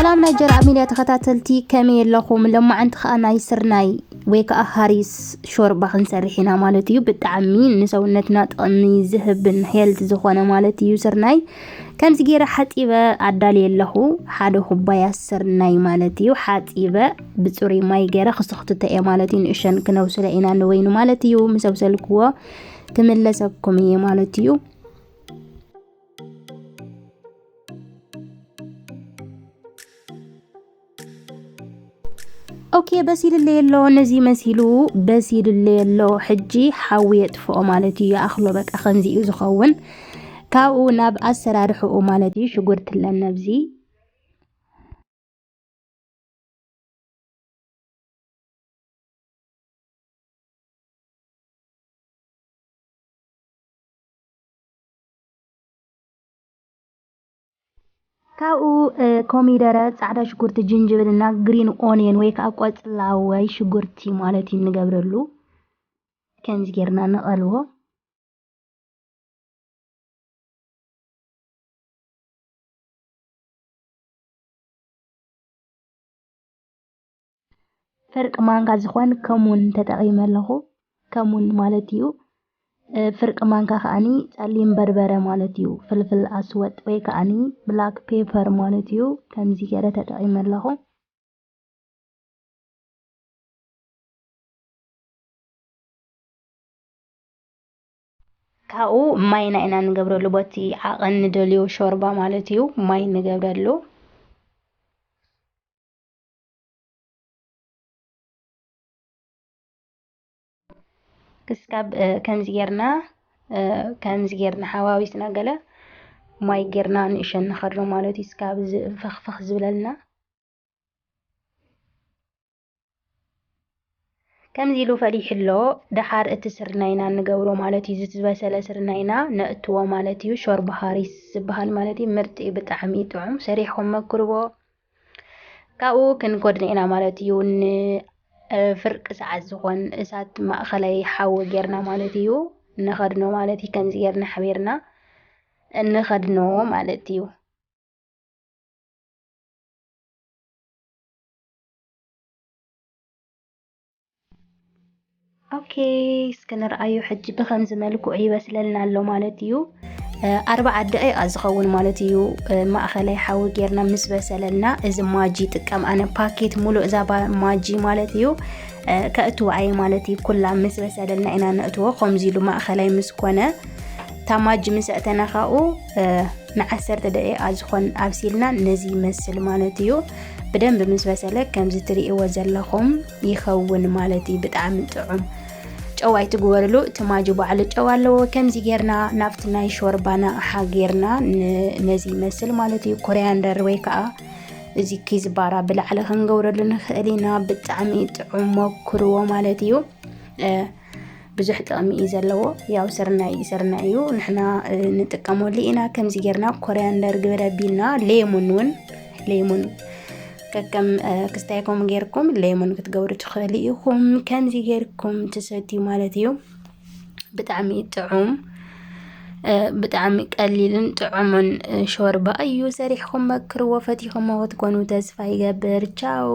ሰላም ናይ ጀርኣ ሚድያ ተኸታተልቲ፣ ከመይ ኣለኹም? ለማዓንቲ ከኣ ናይ ስርናይ ወይ ከኣ ሃሪስ ሾርባ ክንሰርሕ ኢና ማለት እዩ። ብጣዕሚ ንሰውነትና ጥቕሚ ዝህብን ሄልት ዝኾነ ማለት እዩ ስርናይ። ከምዚ ገይረ ሓጺበ ኣዳልየ ኣለኹ። ሓደ ኩባያ ስርናይ ማለት እዩ። ሓጺበ ብጽሩይ ማይ ገይረ ክስኽትቶ እየ ማለት እዩ። ንእሸን ክነብስሎ ኢና ንወይኑ ማለት እዩ። ምስ ኣብሰልክዎ ክምለሰኩም እየ ማለት እዩ። ኦኬ፣ በሲልለይ ኣሎ። ነዚ መሲሉ በሲልለይ ኣሎ። ሕጂ ሓዊ የጥፍኦ ማለት እዩ። ይኣኽሎ በቃ፣ ከምዚ እዩ ዝኸውን። ካብኡ ናብ ኣሰራርሕኡ ማለት እዩ። ሽጉርቲ ኣለና ኣብዚ። ካብኡ፣ እ፣ ኮሚደረ፣ ጻዕዳ ሽጉርቲ፣ ጅንጅብል እና ግሪን ኦንየን ወይ ከዓ ቆጽላዋይ ሽጉርቲ ማለት እዩ ንገብረሉ። ከምዚ ጌርና ንቐልዎ። ፍርቂ ማንካ ዝኾን ከሙን ተጠቒመ ኣለኹ። ከሙን ማለት እዩ። እ፣ ፍርቂ ማንካ ከኣኒ ጸሊም በርበረ ማለት እዩ። ፍልፍል ኣስወጥ ወይ ከኣኒ ብላክ ፔፐር ማለት እዩ። ከምዚ ገይረ ተጠቒመ ኣለኹ። ካብኡ ማይና ኢና ንገብረሉ፣ ቦቲ ዓቐን ንደልዮ ሾርባ ማለት እዩ። ማይ ንገብረሉ። ክስካብ፣ እ፣ ከምዚ ጌርና፣ እ፣ ከምዚ ጌርና ሓዋዊስና ገለ ማይ ጌርና ንእሸን ንኸድኖ ማለት እዩ። ስካብ ዝ-፣ ፈኽፈኽ ዝብለልና። ከምዚ ኢሉ ፈሊሑ ኣሎ። ደሓር እቲ ስርናይና ንገብሮ ማለት እዩ። እዚ ዝበሰለ ስርናይና ነእትዎ ማለት እዩ። ሾርባ ሃሪስ ዝበሃል ማለት እዩ። ምርጥ እዩ፣ ብጣዕሚ እዩ ጥዑም። ሰሪሕኩም መክርዎ። ካብኡ ክንኮድኖ ኢና ማለት እዩ። ን-፣ እ፣ ፍርቂ ሰዓት ዝኾን እሳት ማእኸላይ ሓዊ ጌርና ማለት እዩ። ንኸድኖ ማለት እዩ። ከምዚ ጌርና ሓቢርና እንኸድኖ ማለት እዩ። ኦኬ፣ እስኪ ንርኣዮ ሕጂ ብኸምዚ መልክዑ ይበስለልና ኣሎ ማለት እዩ። እ፣ ኣርባዓ ደቂቓ ዝኸውን ማለት እዩ። እ፣ ማእኸላይ ሓዊ ጌርና ምስ በሰለልና፣ እዚ ማጂ ይጥቀም ኣነ፣ ፓኬት ሙሉእ ዛባ ማጂ ማለት እዩ። እ፣ ከእትዎ ኣየ ማለት እዩ። ኩላ ምስ በሰለልና ኢና ነእትዎ። ከምዚ ኢሉ ማእኸላይ ምስ ኮነ፣ እታ ማጂ ምስ ኣእተና ካብኡ፣ እ፣ ንዓሰርተ ደቂቓ ዝኾን ኣብሲልና ነዚ ይመስል ማለት እዩ። ብደንቢ ምስ በሰለ ከምዚ ትርእይዎ ዘለኹም ይኸውን ማለት እዩ። ብጣዕሚ ጥዑም። ጨው ኣይትግበርሉ፣ እቲ ማጂ ባዕሉ ጨው ኣለዎ። ከምዚ ጌርና ናብቲ ናይ ሾርባና ኣቕሓ ጌርና ን-፣ ነዚ ይመስል ማለት እዩ። ኮሪያንደር ወይ ከዓ እዚ ኪዝባራ ብላዕሊ ክንገብረሉ ንኽእል ኢና። ብጣዕሚ ጥዑም፣ ሞክርዎ ማለት እዩ። እ፣ ብዙሕ ጥቕሚ እዩ ዘለዎ። ያው ስርናይ፣ ስርናይ እዩ፣ ንሕና፣ እ፣ ንጥቀመሉ ኢና። ከምዚ ጌርና ኮሪያንደር ግበር ኣቢልና፣ ሌሙን እውን፣ ሌሙን ከከም፣ እ፣ ክስታይኩም ጌርኩም ሌሙን ክትገብሩ ትኽእሉ ኢኹም። ከምዚ ጌርኩም ትሰትዩ ማለት እዩ። ብጣዕሚ ጥዑም፣ እ፣ ብጣዕሚ ቀሊልን ጥዑምን፣ እ፣ ሾርባ እዩ። ሰሪሕኩም መክርዎ፣ ፈቲኹሞ ክትኮኑ ተስፋ ይገብር። ቻው።